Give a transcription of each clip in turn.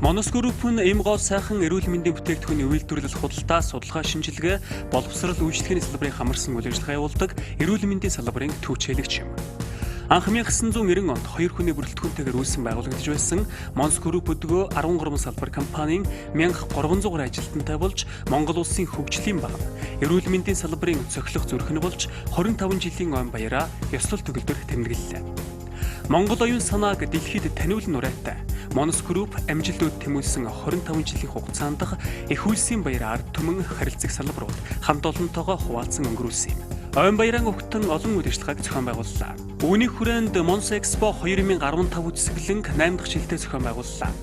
Monos Group нь эм гоо сайхан эрүүл мэндийн бүтээгдэхүүний үйлдвэрлэл, худалдаа, судалгаа, шинжилгээ, боловсрол, үйлчилгээний салбарын хамарсан үйл ажиллагаа явуулдаг эрүүл мэндийн салбарын түвшээлэгч юм. Анх 1990 онд хоёр хүний бүрэлдэхүүнтэйгээр үүсгэн байгуулагдаж байсан Monos Group өдгөө 13 салбар компанийн 1300 гаруй ажилтнтай болж Монгол улсын хөгжлийн баг, эрүүл мэндийн салбарын цохилох зүрх нь болж 25 жилийн ойн баяраа ёслол төгөлдөр тэмдэглэлээ. Монгол оюун санааг дэлхийд таниулан нурайтай Monos Group амжилт үд тэмүүлсэн 25 жилийн хугацаанд эх үйлсийн баяр ард түмэн харилцаг салбарууд хамт олонтойгоо хуваалцсан өнгөрүүлсэн юм. Ойн баяран өгтөн олон үйл ажиллагааг зохион байгууллаа. Үүний хүрээнд Monos Expo 2015 үзэсгэлэнг 8 дахь жилдээ зохион байгууллаа.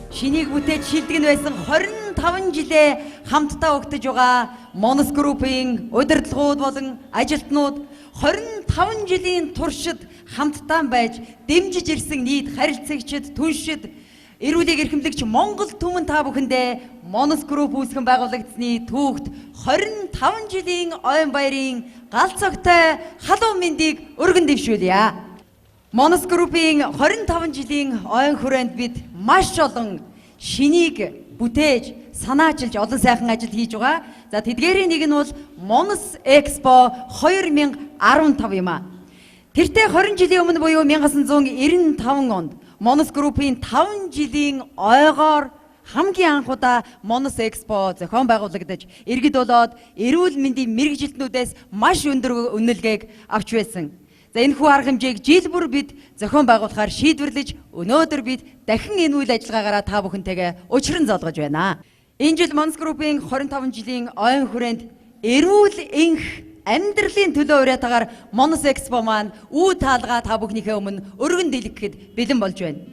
Шинийг бүтээж шилдэг нь байсан 25 жилээ хамтдаа өгдөж байгаа Monos Group-ийн удирдлагууд болон ажилтнууд 25 жилийн туршид хамтдаа байж дэмжиж ирсэн нийт харилцагчид, түншид, эрүүлэг эрхэмлэгч Монгол түмэн та бүхэндээ Monos Group үүсгэн байгуулагдсны түүхт 25 жилийн ойн баярын гал цогтой халуун мэндийг өргөн дэвшүүлье. Monos Group-ийн 25 жилийн ойн хүрээнд бид маш олон шинийг бүтээж, санаачилж олон сайхан ажил хийж байгаа. За тэдгээрийн нэг нь бол Monos Expo 2015 юм а. Тэртээ 20 жилийн өмнө буюу 1995 онд Monos Group-ийн 5 жилийн ойгоор хамгийн анх удаа Monos Expo зохион байгуулагдаж, иргэд болоод эрүүл мэндийн мэргэжилтнүүдээс маш өндөр үнэлгээг авч байсан. За энэ хүү арга хэмжээг жил бүр бид зохион байгуулахаар шийдвэрлэж, өнөөдөр бид дахин энэ үйл ажиллагаагаараа та бүхэнтэйгээ учран золгож байна. Энэ жил Monos Group-ийн 25 жилийн ойн хүрээнд эрүүл энх амьдралын төлөө уриатгаар Monos Expo маань үе таалгаа та бүхнийхээ өмнө өргөн дэлгэхэд бэлэн болж байна.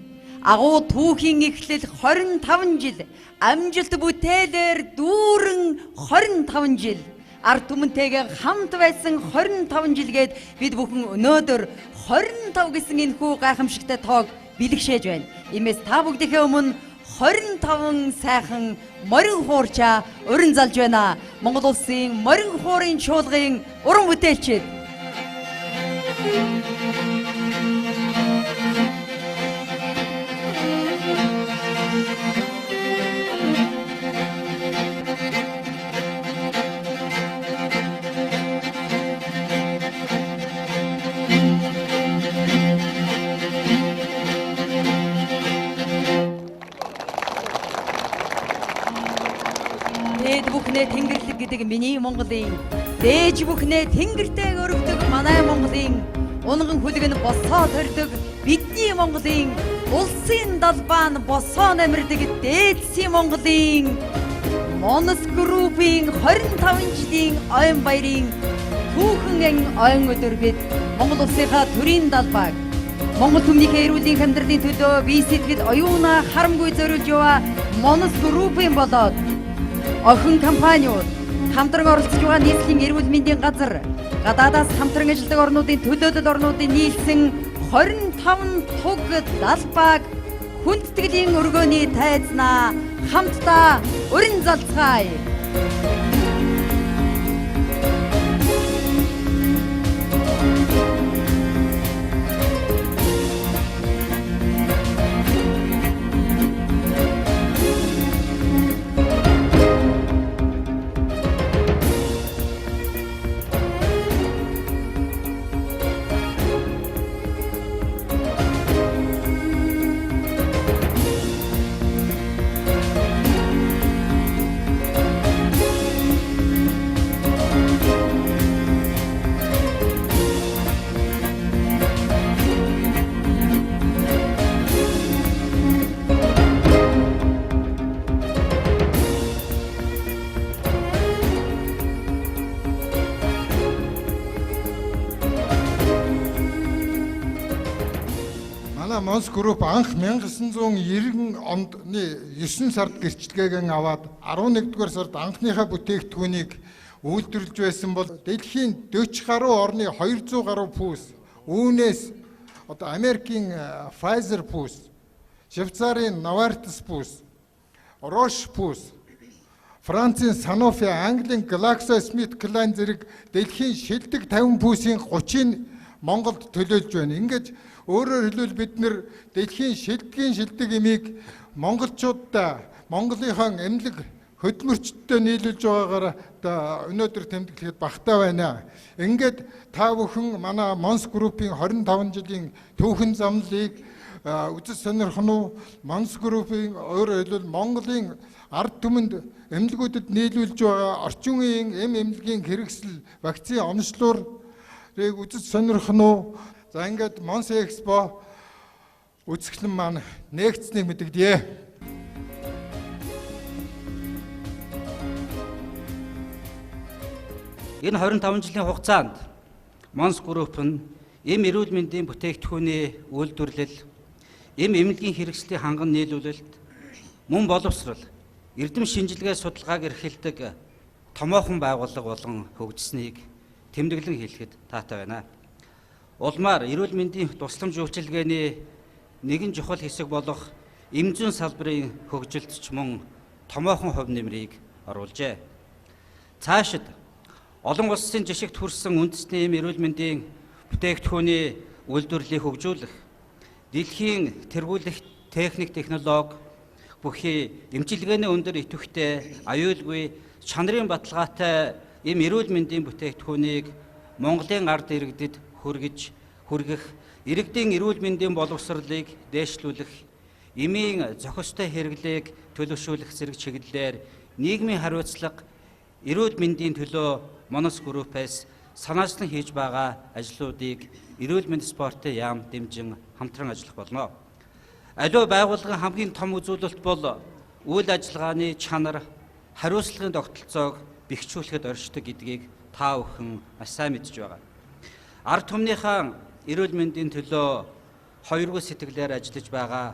Агуу түүхийн эхлэл 25 жил, амжилт бүтээлээр дүүрэн 25 жил, ард түмэнтэйгээ хамт байсан 25 жилгээд бид бүхэн өнөөдөр 25 гэсэн энэхүү гайхамшигтай тоог бэлгшээж байна. Иймээс та бүгдийнхээ өмнө 25 сайхан морин хуурчаа уран залж байна. Монгол улсын морин хуурын чуулгын уран бүтээлчид. Дээд бүхнээ Тэнгэрлэг гэдэг миний Монголын, дээж бүхнээ Тэнгэртэй өрөвдөг манай Монголын, унган хүлэг нь босоо төрдөг бидний Монголын, улсын далбаа нь босоо намирдаг дээдсийн Монголын Monos Group-ийн 25 жилийн ойн баярын түүхэн ойн өдөр бид Монгол улсынхаа төрийн далбааг Монгол түмнийхээ эрүүлийн амьдралын төлөө бие сэтгэл оюунаа харамгүй зориулж яваа Monos Group-ийн болоод охин компаниуд, хамтран оролцож байгаа нийслэлийн эрүүл мэндийн газар, гадаадаас хамтран ажилладаг орнуудын төлөөлөл орнуудын нийлсэн 25 туг далбааг хүндэтгэлийн өргөөний тайзнаа хамтдаа өрн залцгаая. Манай Monos Group анх 1990 онд 9 сард гэрчлэгээгэн аваад 11-р сард анхныхаа бүтээгдэхүүнийг үйлдвэрлэж байсан бол дэлхийн 40 гаруй орны 200 гаруй пүүс, үүнээс одоо Америкийн Pfizer пүүс, Швейцарын Novartis пүүс, Roche пүүс, Францын Sanofi, Английн GlaxoSmithKline зэрэг дэлхийн шилдэг 50 пүүсийн 30-ыг Монголд төлөөлж байна. Ингээд Өөрөөр хэлбэл бид нэр дэлхийн шилдгийн шилдэг эмийг монголчуудаа Монголынхаа эмнэлэг хөдөлмөрчдөд нийлүүлж байгаагаар одоо өнөөдөр тэмдэглэхэд багтаа байна. Ингээд та бүхэн манай Монс группийн 25 жилийн түүхэн замлыг үзэж сонирхно уу? Монс группийн, өөрөөр хэлбэл Монголын ард түмэнд эмнэлгүүдэд нийлүүлж байгаа орчин үеийн эм эмнэлгийн хэрэгсэл, вакцины оношлуурыг үзэж сонирхно уу? За ингээд Монс Экспо үзэсгэлэн маань нээгдсэнийг мэдэгдэе. Энэ 25 жилийн хугацаанд Монс Групп нь эм эрүүл мэндийн бүтээгдэхүүний үйлдвэрлэл, эм эмнэлгийн хэрэгслийн ханган нийлүүлэлт, мөн боловсрол, эрдэм шинжилгээ судалгааг эрхэлдэг томоохон байгууллага болон хөгжсөнийг тэмдэглэн хэлэхэд таатай байна. Улмаар эрүүл мэндийн тусламж үйлчилгээний нэгэн чухал хэсэг болох эм зүйн салбарын хөгжилд ч мөн томоохон хувь нэмрийг оруулжээ. Цаашид олон улсын жишгт хүрсэн үндэсний эм эрүүл мэндийн бүтээгдэхүүний үйлдвэрлэлийг хөгжүүлэх, дэлхийн тэргүүлэх техник технологи бүхий эмчилгээний өндөр идэвхтэй, аюулгүй, чанарын баталгаатай эм эрүүл мэндийн бүтээгдэхүүнийг Монголын ард иргэдэд хүргэж хүргэх, иргэдийн эрүүл мэндийн боловсролыг дээшлүүлэх, эмийн зохистой хэрэглээг төлөвшүүлэх зэрэг чиглэлээр нийгмийн хариуцлага, эрүүл мэндийн төлөө Монос Группээс санаачлан хийж байгаа ажлуудыг эрүүл мэнд спортын яам дэмжин хамтран ажиллах болно. Аливаа байгууллагын хамгийн том үзүүлэлт бол үйл ажиллагааны чанар, хариуцлагын тогтолцоог бэхжүүлэхэд оршдог гэдгийг та бүхэн маш сайн мэдж байгаа. Ард түмнийхээ эрүүл мэндийн төлөө хоёргүй сэтгэлээр ажиллаж байгаа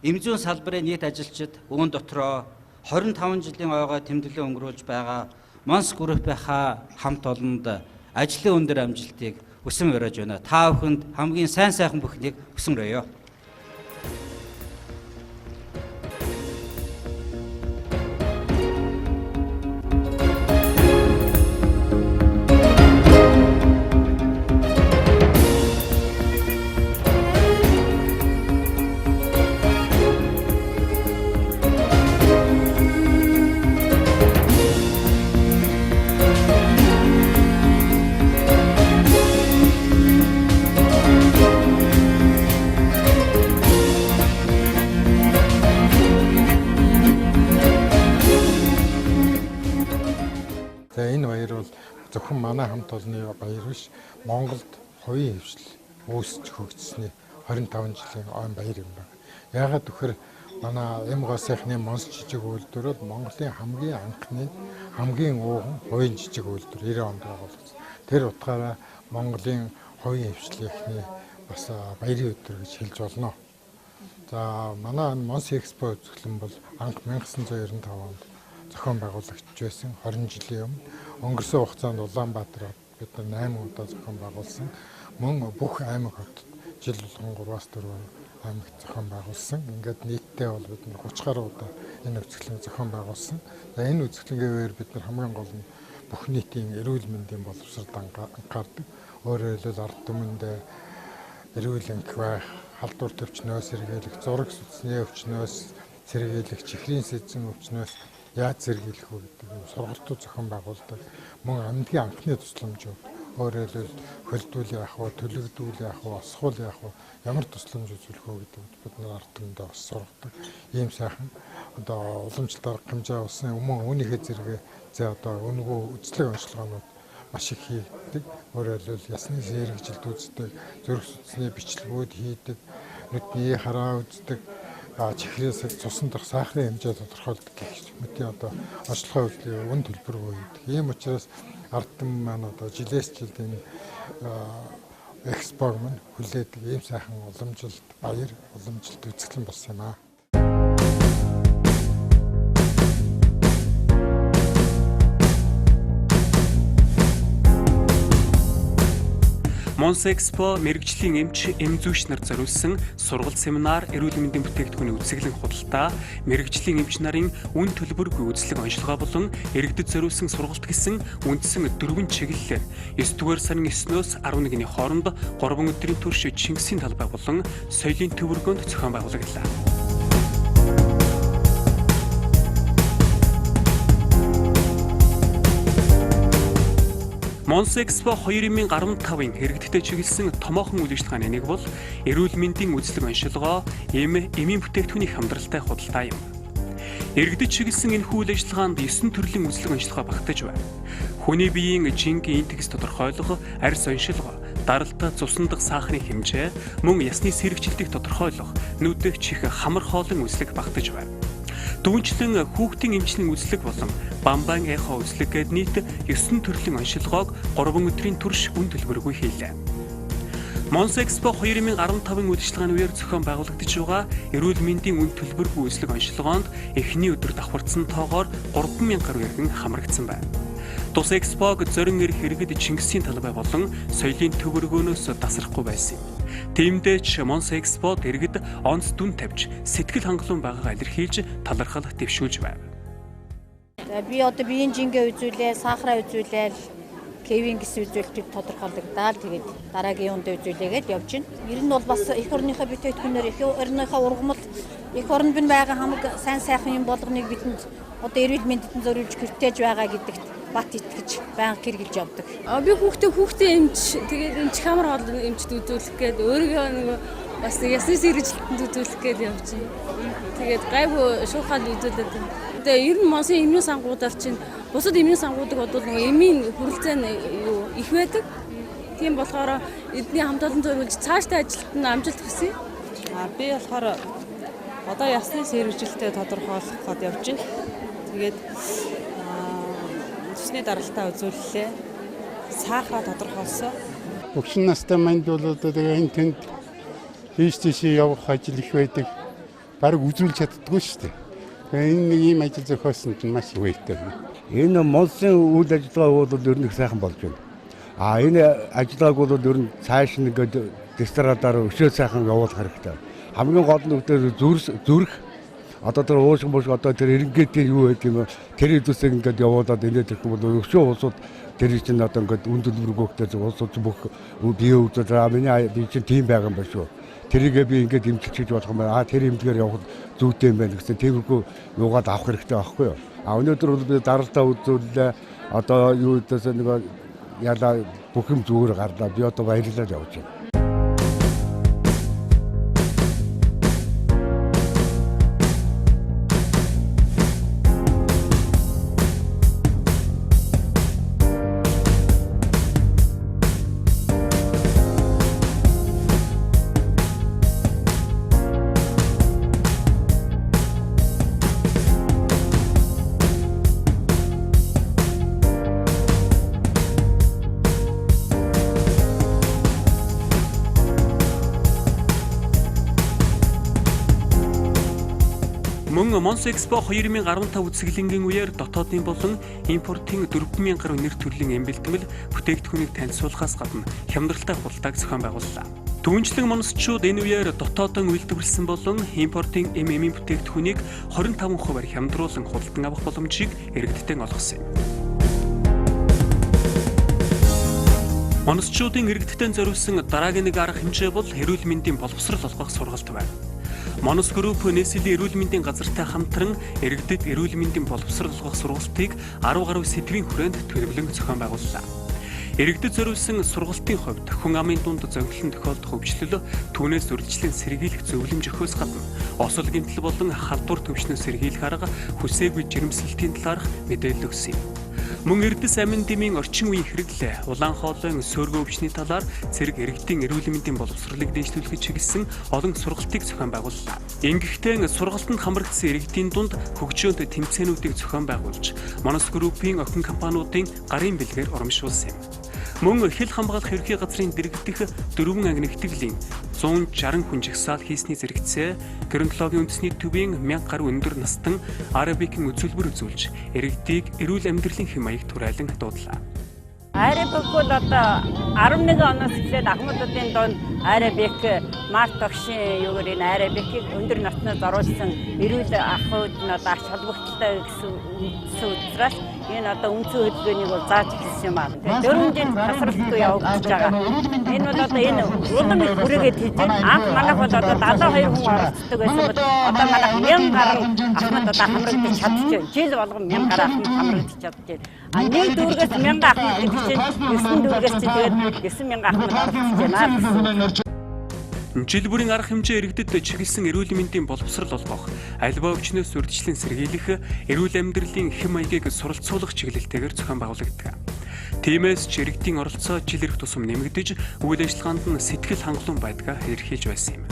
эм зүйн салбарын нийт ажилчид, үүн дотроо 25 жилийн ойгоо тэмдэглэн өнгөрүүлж байгаа Монс Группийнхаа хамт олонд ажлын өндөр амжилтыг хүсэн уриаж байна. Та бүхэнд хамгийн сайн сайхан бүхнийг хүсэн өрөөе. За энэ баяр бол зөвхөн манай хамт олонны баяр биш, Монголд хувийн хвшил үүсч хөгжсөний 25 жилийн ойн баяр юм байна. Яагаад гэвэл манай эм гоо сайхны Монс жижиг үйлдвэр бол Монголын хамгийн анхны, хамгийн ууган хувийн жижиг үйлдвэр 90 онд байгуулагдсан. Тэр утгаараа Монголын хувийн хвшлийнхний бас баярын өдөр гэж хэлж болно. За манай Монс Экспо үзэсгэлэн бол анх 1995 онд зохион байгуулагдж байсан, 20 жилийн өмнө. Өнгөрсөн хугацаанд Улаанбаатар бид нар 8 удаа зохион байгуулсан. Мөн бүх аймаг хотод жил болгон 3-4 аймагт зохион байгуулсан. Ингээд нийтдээ бол бид нар 30 гаруй удаа энэ үзэсгэлэн зохион байгуулсан. За энэ үзэсгэлэнгийн үеэр бид нар хамгийн гол нь бүх нийтийн эрүүл мэндийн боловсролд анхаардаг. Өөрөөр хэлбэл ард түмэндээ эрүүл энх байх, халдвар төвчнөөс сэргийлэх, зураг судасны өвчнөөс сэргийлэх, чихрийн сэзэн өвчнөөс яаж сэргийлэх вэ гэдэг юм сургалтууд зохион байгуулдаг. Мөн амьдгийн анхны тусламжууд, өөрөөр хэлбэл хөлдүүл яах вэ, төлөгдүүл яах вэ, осгуул яах вэ, ямар тусламж үзүүлэх вэ гэдэг бид нар ард түмэндээ бас сургадаг. Ийм сайхан одоо уламжлалт арга хэмжээ авсан өмнө үүнийхээ зэрэгээ зэ одоо үнэгүй үзлэг онцлогоонууд маш их хийгддэг. Өөрөөр хэлбэл ясны сэргэжилт үздэг, зүрх судасны бичлэгүүд хийдэг, нүдний хараа үздэг, чихрээс цусан дах сахарын хэмжээ тодорхойлдог гэх мэт одоо онцлогоо үзлэгийг үн төлбөргүй хийдэг. Ийм учраас ард түмэн маань одоо жилээс жилд энэ экспог маань хүлээдэг ийм сайхан уламжилт баяр, уламжилт үзэсгэлэн болсон юм аа. Монс Экспо мэргэжлийн эмч, эмзүүш нар зориулсан сургалт семинар, эрүүл мэндийн бүтээгдэхүүний үзэсгэлэн худалдаа, мэргэжлийн эмч нарын үн төлбөргүй үзлэг онцлогоо болон иргэдэд зориулсан сургалт гэсэн үндсэн дөрвөн чиглэлээр 9-р сарын 9-өөс 11-ний хооронд 3 өдрийн турш Чингисийн талбай болон соёлын төвөргөнд зохион байгуулагдлаа. Монс Экспо 2015-ын иргэдтэй чиглэсэн томоохон үйл ажиллагааны нэг бол эрүүл мэндийн үзлэг оншилгоо, эмийн бүтээгдэхүүний хамтралтай худалдаа юм. Иргэдэд чиглэсэн энэхүү үйл ажиллагаанд 9 төрлийн үзлэг оншилгоо багтаж байна. Хүний биеийн жингийн индекс тодорхойлох, арьс оншилгоо, даралт, цусан дах сахарын хэмжээ, мөн ясны сэрэгчлэлтийг тодорхойлох, нүдэх чих хамар хоолын үзлэг багтаж байна. Түүнчлэн хүүхдийн эмчлийн үзлэг болон бамбан эхо үзлэг гээд нийт 9 төрлийн оншилгоог 3 өдрийн турш үн төлбөргүй хийлээ. Монс Экспо 2015-ын үйл ажиллагааны үеэр зохион байгуулагдаж байгаа эрүүл мэндийн үн төлбөргүй үзлэг оншилгоонд эхний өдөр давхардсан тоогоор 3000 гаруй иргэн хамрагдсан байна. Тус Экспог зорин ирэх иргэд Чингисийн талбай болон соёлын төвөргөөнөөс тасрахгүй байсан юм. Тиймдээ ч Монс Экспод иргэд онц дүн тавьж сэтгэл хангалуун байгаагаа илэрхийлж талархал дэвшүүлж байв. Би одоо биеийн жингээ үзүүлээ, сахараа үзүүлээл, кевин гэсэн үзүүлэлтийг тодорхойлогдоод тэгээд дараагийн юунд үзүүлээгээд явж байна. Ер нь бол бас эх орныхоо бүтээгдэхүүнээр эх орныхоо ургамал, эх оронд бин байгаа хамаг сайн сайхан юм болгоныг бидэнд одоо эрүүл мэндэд нь зориулж гэртээж байгаа гэдэгт бат итгэж байнга хэрглэж явдаг. Би хүүхдээ эмч, тэгээд эмч хамар хоол эмчд үзүүлэх гээд өөрийгөө нөгөө бас ясны сэргэлтэнд үзүүлэх гээд явж байна. Тэгээд гайгүй шуухал үзүүлээд байна. Тэгээ ер нь Монсын эмнийн сангуудаар чинь бусад эмнийн сангуудыг бодвол нөгөө эмийн хүрэлцээ нь юу их байдаг. Тийм болохоор эдний хамт олон зориулж цаашдаа ажилд нь амжилт хүсье. Би болохоор одоо ясны сэргэлтээ тодорхойлох гээд явж байна. Тэгээд цусны даралтаа үзүүллээ. Сахараа тодорхойлсон. Өгсөн настай манд бол одоо тэгээ энэ тэнд хийш тийшээ явах ажил их байдаг. Бараг үзүүлж чаддаггүй шүү дээ. Тэгээ энэ нэг ийм ажил зохиосон чинь маш их баяртай байна. Энэ Монсын үйл ажиллагаа бол ер нь их сайхан болж байна. А энэ ажиллагааг бол ер нь цааш нь ингээд дистрадаар өшөө сайхан явуулах хэрэгтэй. Хамгийн гол нь үгээр зүрх одоо тэр уушиг мушиг одоо тэр эренгээтэй юу байд юм тэр зүйлсийг ингээд явуулаад инээд ирэх юм бол өшөө улсууд тэр чинь одоо ингээд үн төлбөргөөхтэй улсууд бүх бие үзээд аа миний би чинь тийм байгаа юм байна шүү. Тэрийгээ би ингээд эмчилж болох юм байна. А тэр эмчилгээр явахад зүйтэй юм байна гэсэн тиймэрхүү юугаад авах хэрэгтэй байхгүй юу? А өнөөдөр бол би даралтаа үзүүллээ. Одоо юу гэдээс нэг ялаа бүх юм зүгээр гарлаа. Би одоо баярлалаа явж байна. Мөн Монс Экспо 2015 үзэсгэлэнгийн үеэр дотоодын болон импортын 4000 гаруй нэр төрлийн эм бэлтгэл бүтээгдэхүүнийг танилцуулахаас гадна хямдралтай худалдааг зохион байгууллаа. Түүнчлэн монсчууд энэ үеэр дотоодон үйлдвэрлэсэн болон импортын эм эмийн бүтээгдэхүүнийг 25%-аар хямдруулан худалдан авах боломжийг иргэдтэй олгосон юм. Монсчуудын иргэдтэй зориулсан дараагийн нэг арга хэмжээ бол эрүүл мэндийн боловсрол олгох сургалт байна. Монос Групп нийслэлийн эрүүл мэндийн газартай хамтран иргэдэд эрүүл мэндийн боловсрол олгох сургалтыг 10 гаруй сэдвийн хүрээнд төлөвлөн зохион байгууллаа. Иргэдэд зориулсан сургалтын хувьд хүн амын дунд зовлон тохиолдох өвчлөл, түүнээс үргэлжлэн сэргийлэх зөвлөмж өгөхөөс гадна осол гэмтэл болон халдвар төвчнөөс сэргийлэх арга, хүсээгүй жирэмслэлтийн талаарх мэдээлэл өгсөн юм. Мөн Эрдэс амин дэмийн орчин үеийн хэрэглээ, улаан хоолойн сөөргөө өвчний талаар зэрэг иргэдийн эрүүл мэндийн боловсролыг дэвшлүүлэхэд чиглэсэн олон сургалтыг зохион байгууллаа. Ингэхдээ сургалтанд хамрагдсан иргэдийн дунд хөгжөөнд тэмцээнүүдийг зохион байгуулж, Монос Группийн охин компаниудын гарын бэлгээр урамшуулсан юм. Мөн хил хамгаалах ерхий газрын дэргэдэх 4 анги нэгтгэлийн 160 хүн жагсаал хийсний зэрэгцээ геронтологийн үндэсний төвийн 1000 гаруй өндөр настан арабикийн үзүүлбэр үзүүлж иргэдийг эрүүл амьдралын хэм маяг тураалан дуудлаа. Арабик бол одоо 11 оноос эхлээд ахмадуудын дунд арабик Март багшийн юугаар энэ арабикийг өндөр нотнод оруулсан эрүүл ахуйд нь одоо ач холбогдолтой гэсэн үндсэн учраас энэ одоо үндсэн хөдөлгөөнийг бол зааж эхэлсэн юм аа. Тэгээд 4 жил тасралтгүй явагдаж байгаа. Энэ бол одоо энэ улам их хүрээгээд хийж байна. Анх манайх бол одоо 72 хүн оролцдог байсан бол одоо манайх 1000 гаруй ахмад одоо хамрагдаж чадчихжээ. Жил болгон 1000 гаруй ахмад хамрагдаж чадчихжээ. А нэг дүүргээс 1000 ахмад гэдэг чинь 9 дүүргээс чинь тэгээд 9000 ахмад оролцож байна гэсэн. Жил бүрийн арга хэмжээ иргэдэд чиглэсэн эрүүл мэндийн боловсрол олгох, аливаа өвчнөөс урьдчилан сэргийлэх, эрүүл амьдралын хэм маягийг суралцуулах чиглэлтэйгээр зохион байгуулагдаг. Тиймээс ч иргэдийн оролцоо жил ирэх тусам нэмэгдэж, үйл ажиллагаанд нь сэтгэл хангалуун байдгаа илэрхийлж байсан юм.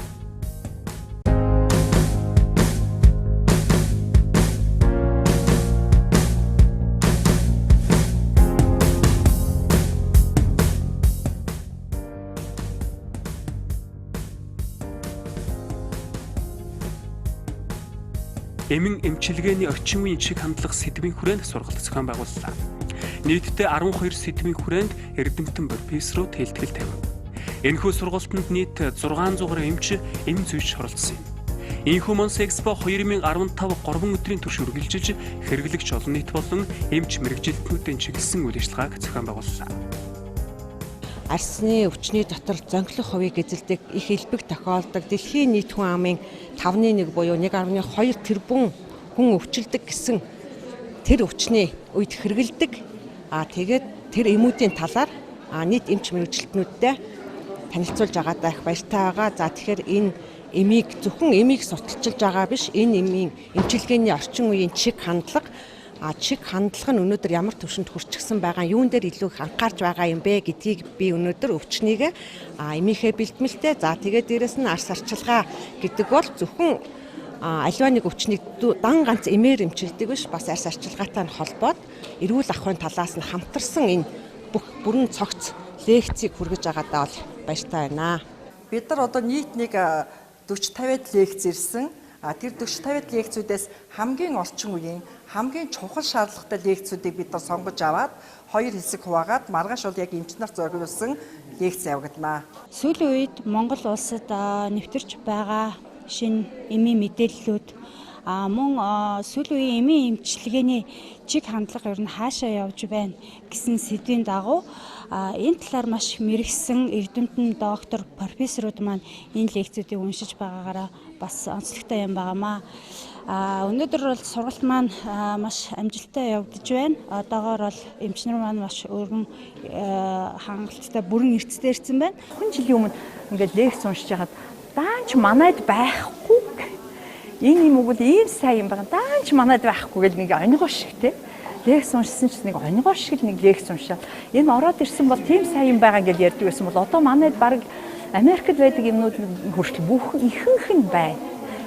Эмэн эмчилгээний орчин үеийн чиг хандлага сэдвийн хүрээнд сургалт зохион байгууллаа. Нийтдээ 12 сэдвийн хүрээнд эрдэмтэн профессорууд хэлтгэл тавив. Энэхүү сургалтанд нийт 600 гаруй эмч, эм зүйч оролцсон юм. Энэхүү Монс Экспо 2015 3 өдрийн турш үргэлжилж хэрэглэгч олон нийт болон эмч мэргэжилтнүүдийн чиглэсэн үйл ажиллагааг зохион байгууллаа. Арсны өвчний дотор зонхлох хувийг эзэлдэг, их элбэг тохиолдог, дэлхийн нийт хүн амын 5-ны 1 буюу 1.2 тэрбум хүн өвчлөдөг гэсэн тэр өвчний үед хэрэгэлдэг. Тэгээд тэр эмүүдийн талаар нийт эмч мэргэжилтнүүдтэй танилцуулж байгаадаа их баяртай байгаа. За тэгэхээр энэ эмийг зөвхөн эмийг судалчилж байгаа биш, энэ эмийн эмчилгээний орчин үеийн чиг хандлага, чиг хандлага нь өнөөдөр ямар түвшинд хүрчихсэн байгаа, юун дээр илүү их анхаарч байгаа юм бэ гэдгийг би өнөөдөр өвчнийг эмийнхээ бэлтгэлтэй. За тэгээд дээрэс нь арс арчилгаа гэдэг бол зөвхөн аливаа нэг өвчнийг дан ганц эмээр эмчилдэг биш, бас арс арчилгаатай нь холбоод эрүүл ахуйн талаас нь хамтарсан энэ бүх бүрэн цогц лекцийг хүргэж байгаадаа бол баяртай байна. Бид нар одоо нийт нэг 40 50 лекц ирсэн. Тэр 40 50 лекцүүдээс хамгийн орчин үеийн хамгийн чухал шаардлагатай лекцүүдийг бид нар сонгож аваад хоёр хэсэг хуваагаад маргааш бол яг эмч нарт зориулсан лекц явагдана. Сүүлийн үед Монгол улсад нэвтэрч байгаа шинэ эмийн мэдээллүүд мөн сүүлийн үеийн эмийн эмчилгээний чиг хандлага ер нь хаашаа явж байна гэсэн сэдвийн дагуу энэ талаар маш мэргэсэн эрдэмтэн доктор, профессорууд маань энэ лекцүүдийг уншиж байгаагаараа бас онцлогтой юм байгаамаа. Өнөөдөр бол сургалт маань маш амжилттай явагдаж байна. Одоогоор бол эмчнэр маань маш өргөн хангалттай бүрэн эрдэстэй ирсэн байна. Хүн жилийн өмнө ингээд лекц уншиж байхад даанч манайд байхгүй энэ юм үг л ийм сайн юм байгаа. Даанч манайд байхгүй гэл нэг онигоо шиг те. Лекц уншсан ч нэг онигоо шиг л нэг лекц уншаад энэ ороод ирсэн бол тийм сайн юм байгаа гэж ярьдаг байсан бол одоо манайд баг Америкт байдаг юмнууд хүртэл бүх ихэнх нь байна.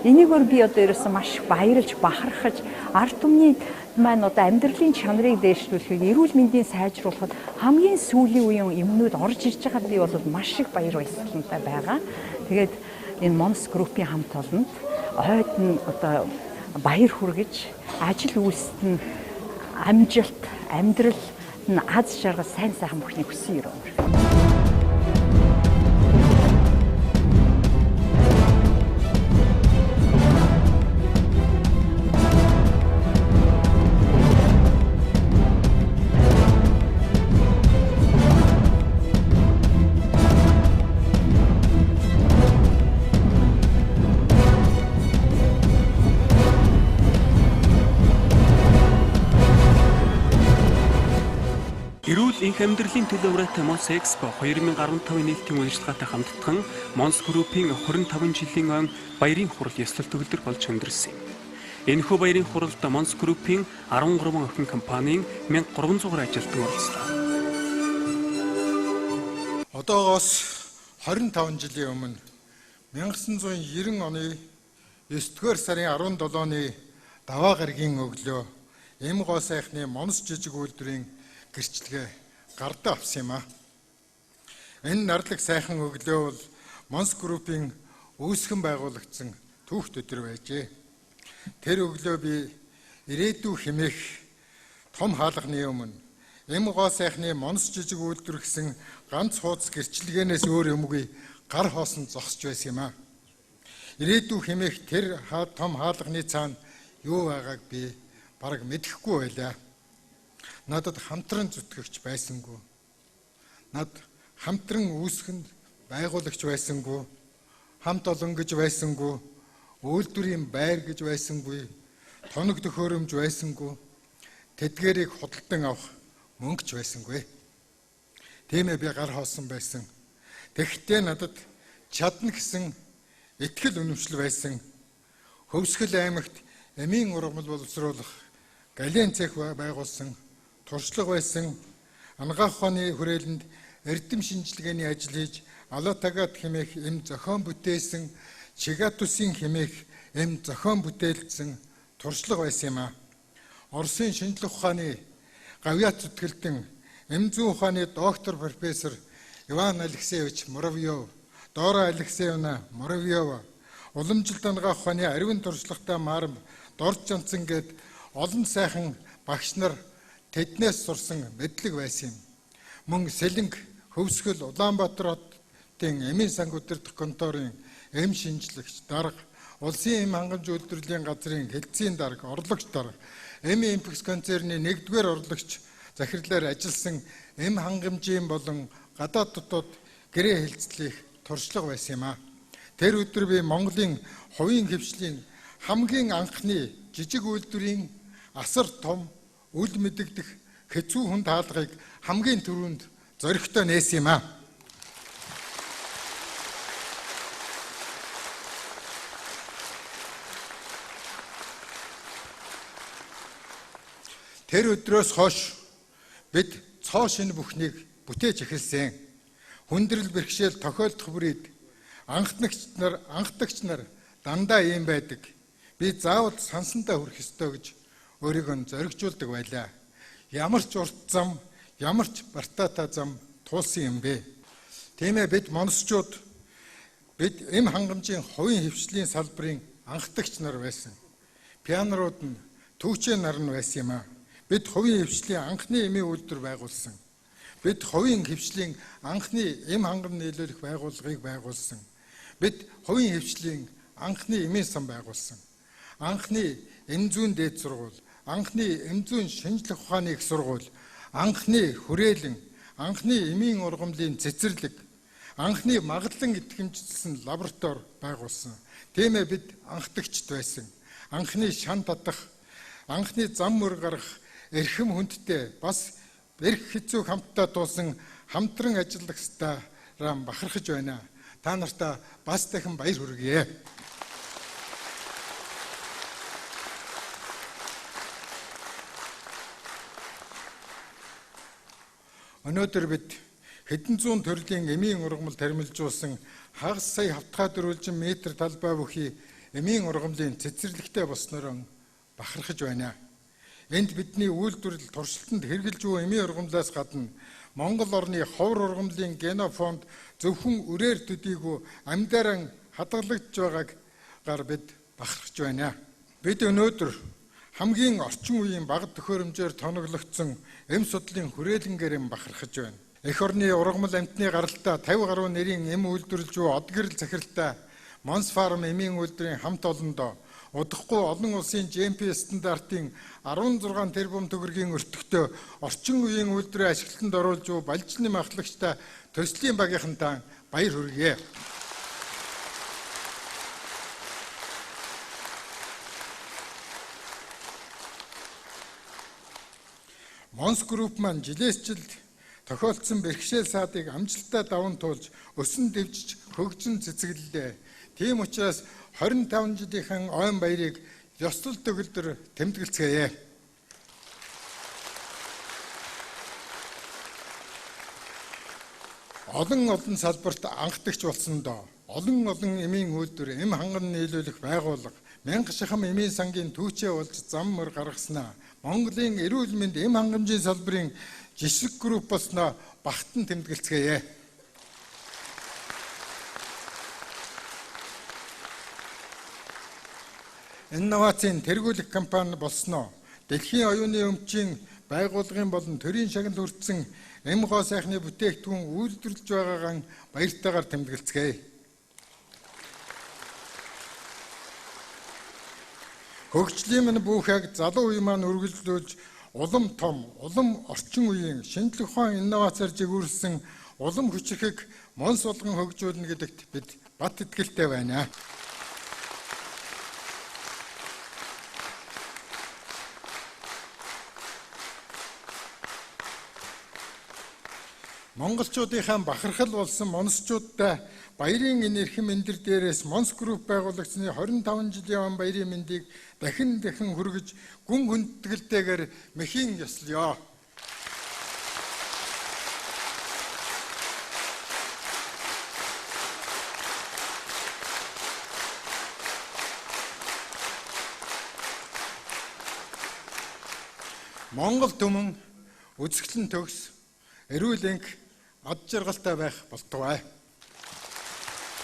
Энийгээр би одоо ерөөсөн маш баярлж бахархаж ард түмний маань одоо амьдралын чанарыг дээшлүүлэхэд, эрүүл мэндийн сайжруулахад хамгийн сүүлийн үеийн юмнууд орж ирж байгаа би бол маш их баяр баясгалантай байгаа. Тэгээд энэ Монс группийн хамт олонд ойд нь одоо баяр хүргэж, ажил үйлсэд нь амжилт, амьдрал нь аз жаргал, сайн сайхан бүхнийг хүсэн өрөө. Эрүүл энх амьдралын төлөө ураатай Монс Экспо 2015 нийтийн үйл ажиллагаатай хамтдхан Монс группийн 25 жилийн он баярын хурал ёслол төгөлдөр болж өндөрлсөн юм. Энэхүү баярын хуралд Монс группийн 13 охин компанийн 1300 гаруй ажилтан оролцлоо. Одоогоос 25 жилийн өмнө 1990 оны 9-р сарын 17-ны даваа гарагийн өглөө эм гоо сайхны Монс жижиг үйлдвэрийн гэрчлэгээ гардаа авсан юм аа. Энэ нарлаг сайхан өглөө бол Монс группийн үүсгэн байгуулагдсан түүхт өдөр байжээ. Тэр өглөө би ирээдүй хэмээх том хаалганы өмнө эм гоо сайхны Монс жижиг үйлдвэр гэсэн ганц хуудас гэрчлэгээнээс өөр юмгүй гар хоосон зогсож байсан юм аа. Ирээдүй хэмээх тэр том хаалганы цаана юу байгааг би бараг мэдэхгүй байлаа. Надад хамтран зүтгэгч байсангүй. Над хамтран үүсгэнд байгуулагч байсангүй. Хамт олон гэж байсангүй. Үйлдвэрийн байр гэж байсангүй. Тоног төхөөрөмж байсангүй. Тэдгээрийг худалдан авах мөнгөч байсангүй. Тийм ээ, би гар хоосон байсан. Тэгэхдээ надад чадна гэсэн итгэл үнэмшил байсан. Хөвсгөл аймагт эмийн ургамал боловсруулах гален цех байгуулсан туршлага байсан. Анагаах ухааны хүрээлэнд эрдэм шинжилгээний ажил хийж Алатагат хэмээх эм зохион бүтээсэн, Чигатусын хэмээх эм зохион бүтээлсэн туршлага байсан юм аа. Оросын шинжлэх ухааны гавьяат зүтгэлтэн эм зүйн ухааны доктор профессор Иван Алексеевич Муравьев, Дора Алексеевна Муравьева, уламжилт анагаах ухааны аривын туршлагатай Марм Доржжанцан гээд олон сайхан багш нар тэднээс сурсан мэдлэг байсан юм. Мөн Сэлэнг, Хөвсгөл, Улаанбаатар хотын эмийн санг удирдах конторын эм шинжлэгч дарга, улсын эм хангамж үйлдвэрлэлийн газрын хэлтсийн дарга, орлогч дарга, эм импекс концерны 1-р орлогч захирлаар ажилласан эм хангамжийн болон гадаад дотоод гэрээ хэлцлэх туршлага байсан юм аа. Тэр өдөр би Монголын хувийн хэвшлийн хамгийн анхны жижиг үйлдвэрийн асар том үл мэдэгдэх хэцүү хүнд хаалгыг хамгийн түрүүнд зоригтой нээсэн юм аа. Тэр өдрөөс хойш бид цоо шинэ бүхнийг бүтээж эхэлсэн. Хүндрэл бэрхшээл тохиолдох бүрийг анхдагч нар дандаа ийм байдаг. Би заавал сансандаа хүрэх ёстой гэж өөрийгөө зоригжуулдаг байлаа. Ямар ч урт зам, ямар ч бартаатай зам туулсан юм бэ. Тийм ээ, бид моносчууд бид эм хангамжийн хувийн хэвшлийн салбарын анхдагч нар байсан. Пианорууд нь түүчээ нар нь байсан юм аа. Бид хувийн хэвшлийн анхны эмийн үйлдвэр байгуулсан. Бид хувийн хэвшлийн анхны эм хангам нийлүүлэх байгууллагыг байгуулсан. Бид хувийн хэвшлийн анхны эмийн сан байгуулсан. Анхны эм зүйн дээд сургууль, анхны эм зүйн шинжлэх ухааны их сургууль, анхны хүрээлэн, анхны эмийн ургамлын цэцэрлэг, анхны магадлан итгэмжлсэн лаборатори байгуулсан. Тийм ээ, бид анхдагчд байсан. Анхны шан татах, анхны зам мөр гарах эрхэм хүндтэй бас эрх хэцүү хамтдаа туулсан хамтран ажиллагчдаараа бахархаж байна. Та нартаа бас дахин баяр хүргье. Өнөөдөр бид хэдэн зуун төрлийн эмийн ургамал тармилжуулсан хагас сая хавтгай дөрвөлжин метр талбай бүхий эмийн ургамлын цэцэрлэгтэй болсноор бахархаж байна. Энд бидний үйлдвэрлэл туршилтанд хэрэгжилж буй эмийн ургамлаас гадна Монгол орны ховор ургамлын генофонд зөвхөн үрээр төдийгүй амьдаран хадгалагдж байгааг гар бид бахархаж байна. Бид өнөөдөр хамгийн орчин үеийн бага төхөөрөмжөөр тоноглогдсон эм судлалын хүрээлэнгээр эм бахархаж байна. Эх орны ургамал амьтны гаралтай 50 гаруй нэрийн эм үйлдвэрлэж буй Одгэрэл захиралтай Монс фарм эмийн үйлдвэрийн хамт олондоо удахгүй олон улсын GMP стандартын 16 тэрбум төгрөгийн өртөгтөө орчин үеийн үйлдвэрийн ашиглалтанд оруулж буй балжны махлагчтай төслийн багийнхантаа баяр хүргье. Монс групп маань жилээс жилд тохиолдсон бэрхшээл саадыг амжилттай даван туулж өсөн дэвжиж хөгжин цэцэглэлээ. Тийм учраас 25 жилийнхэн ойн баярыг ёслол төгөлдөр тэмдэглэцгээе. Олон олон салбарт анхдагч болсондоо олон олон эмийн үйлдвэр, эм ханган нийлүүлэх байгууллага, мянга шахам эмийн сангийн түүчээ болж зам мөр гаргаснаа Монголын эрүүл мэнд эм хангамжийн салбарын жишг групп болсноо багтан тэмдэглэцгээе. Инновацийн тэргүүлэх компани болсноо дэлхийн оюуны өмчийн байгууллагын болон төрийн шагнал хүртсэн эм гоо сайхны бүтээгдэхүүн үйлдвэрлэж байгаагаа баяртайгаар тэмдэглэцгээе. Хөгжлийн минь бүхэг залуу үе маань үргэлжлүүлж улам том, улам орчин үеийн шинжлэх ухаан инновацаар жигүүрлсэн улам хүчирхэг Монс болгон хөгжүүлнэ гэдэгт бид бат итгэлтэй байна. Монголчуудынхаа бахархал болсон монсчуудтай баярын энэ эрхэм мэндэр дээрээс Монс Групп байгуулагчны 25 жилийн он баярын мэндийг дахин дахин хүргэж гүн хүндэтгэлтэйгээр мэхийн ёслоё. Монгол түмэн үзэсгэлэн төгс, эрүүл энх, ад жаргалтай байх болтугай.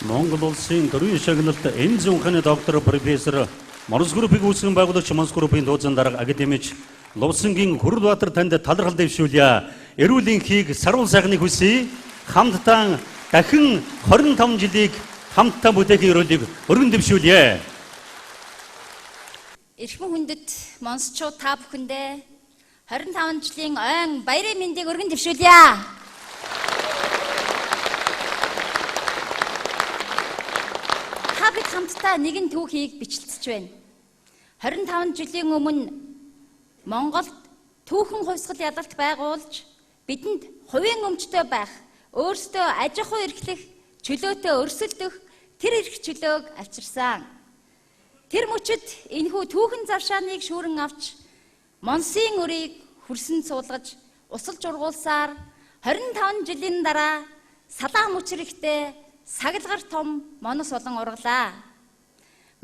Монгол улсын төрийн шагналт эм зүйн ухааны доктор профессор Монс Группийг үүсгэн байгуулагч Монс Группийн туузан дарга академич Лувсангийн Хөрөлбаатар танд талархал дэвшүүлье. Эрүүл энхийг, саруул сайхныг хүсье. Хамтдаа дахин 25 жилийг хамтдаа бүтээхийн ерөөлийг өргөн дэвшүүлье. Эрхэм хүндэт монсчууд та бүхэндээ 25 жилийн ойн баярын мэндийг өргөн дэвшүүлье. Та бид хамтдаа нэгэн түүхийг бичлэлцэж байна. 25 жилийн өмнө Монголд түүхэн хувьсгал ялалт байгуулж бидэнд хувийн өмчтэй байх, өөрсдөө аж ахуй эрхлэх, чөлөөтэй өрсөлдөх тэр эрх чөлөөг авчирсан. Тэр мөчид энэхүү түүхэн завшааныг шүүрэн авч Монсын өрийг хөрсөн суулгаж усалж ургуулсаар 25 жилийн дараа салаа мөчрөхтэй сагалгар том монос олон ургалаа.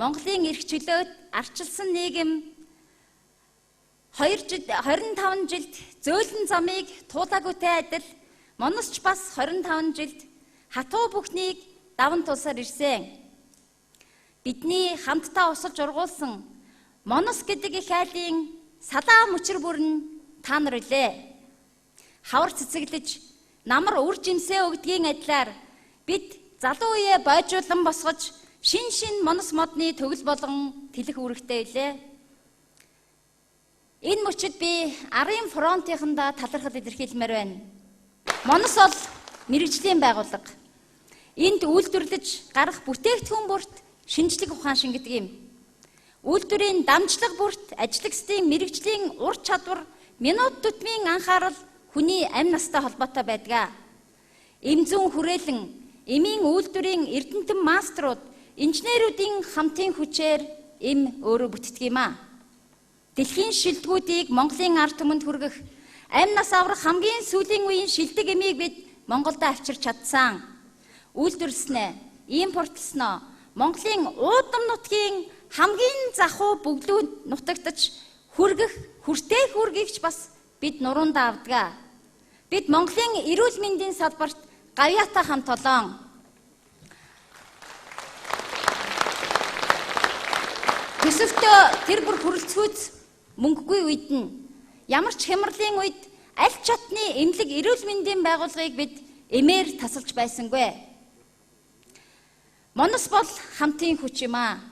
Монголын эрх чөлөөт арчилсан нийгэм 25 жилд зөөлөн замыг туулаагүйтэй адил моносч бас 25 жилд хатуу бүхнийг даван тулсаар ирсэн. Бидний хамтдаа усалж ургуулсан монос гэдэг их айлын салаа мөчр бүрэн та нар үлээ. Хавар цэцэглэж намар үр жимсээ өгдгийн адилаар бид залуу үеэ бойжуулан босгож шин шин монос модны төгөл болгон тэлэх үүрэгтэй үлээ. Энэ мөчид би арын фронтынхандаа талархал илэрхийлмээр байна. Монос бол мэргэжлийн байгууллага. Энд үйлдвэрлэж гарах бүтээгдэхүүн бүрт шинжлэх ухаан шингэдэг юм. Үйлдвэрийн дамжлага бүрт ажиллагчдын мэргэжлийн ур чадвар, минут тутмын анхаарал хүний амь настай холбоотой байдаг. Эм зүүн хүрээлэн, эмийн үйлдвэрийн эрдэмтэн маструуд, инженерүүдийн хамтын хүчээр эм өөрөө бүтдэг юм аа. Дэлхийн шилдэгүүдийг Монголын ард түмэнд хүргэх, амь нас аврах хамгийн сүүлийн үеийн шилдэг эмийг бид Монголд авчирч чадсан. Үйлдвэрлэснээ, импортлсноо Монголын уудам нутгийн хамгийн захуу бөглүү нутагдаж хүргэх, хүртээх үргийгч бас бид нуруундаа авдаг. Бид Монголын эрүүл мэндийн салбарт гавьяатай хамт олон. Төсөвтөө тэр бүр хүрэлцгүйц мөнгөгүй үед нь ямар ч хямралын үед аль чатны эмнэлэг эрүүл мэндийн байгууллагыг бид эмээр тасалж байсангүй. Монос бол хамтын хүч юм аа.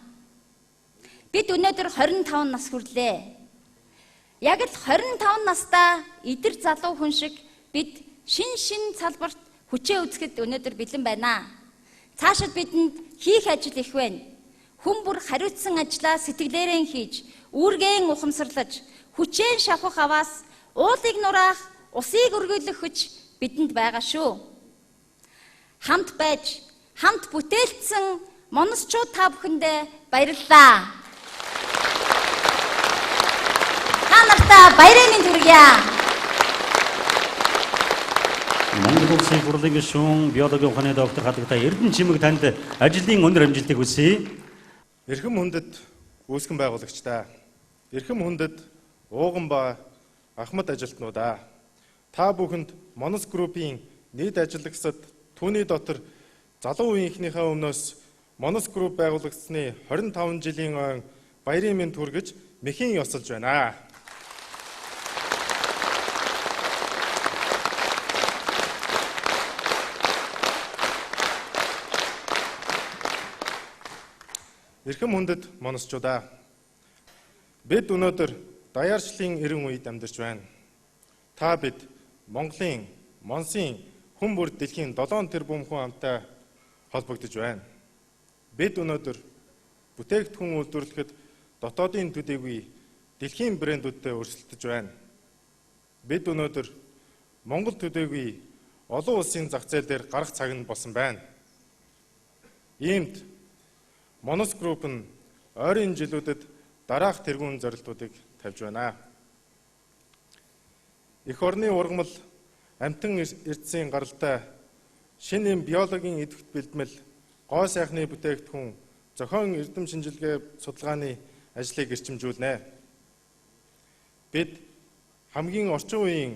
Бид өнөөдөр 25 нас хүрлээ. Яг л 25 настай идэр залуу хүн шиг бид шин шин салбарт хүчээ үзэхэд өнөөдөр бэлэн байна. Цаашид бидэнд хийх ажил их байна. Хүн бүр хариуцсан ажлаа сэтгэлээрэн хийж, үүргээн ухамсарлаж, хүчээ шавхах аваас уулыг нураах, усыг өргөөлөх хүч бидэнд байгаа шүү. Хамт байж, хамт бүтээлцсэн моносчууд та бүхэндээ баярлалаа. Та нартаа баярын мэнд хүргье. Монгол Улсын хурлын гишүүн, биологийн ухааны доктор хадагтай Эрдэнэ Чимэг танд ажлын өндөр амжилтыг хүсье. Эрхэм хүндэт үүсгэн байгуулагчдаа, эрхэм хүндэт ууган ба ахмад ажилтнуудаа, та бүхэнд Монос Группийн нийт ажиллагсад түүний дотор залуу үеийнхнийхээ өмнөөс Монос Групп байгуулагдсаны 25 жилийн ойн баярын мэнд хүргэж мэхийн ёсолж байна. Эрхэм хүндэт моносчуудаа. Бид өнөөдөр даяаршлын 90 үед амьдарч байна. Та бид Монголын, Монсын хүн бүр дэлхийн 7 тэрбум хүн амтай холбогдож байна. Бид өнөөдөр бүтээгдэхүүн үйлдвэрлэхэд дотоодын төдийгүй дэлхийн брэндүүдтэй өрсөлдөж байна. Бид өнөөдөр Монгол төдийгүй олон улсын зах зээл дээр гарах цаг нь болсон байна. Иймд Монос Group нь ойрын жилүүдэд дараах тэргуун зорилтуудыг тавьж байна. Эх орны ургамал амтан эрдэсийн гаралтай шинэ эм биологийн идэвхт бэлтгэл, гоо сайхны бүтээгдэхүүн, зохион эрдэм шинжилгээ судалгааны ажлыг эрчимжүүлнэ. Бид хамгийн орчин үеийн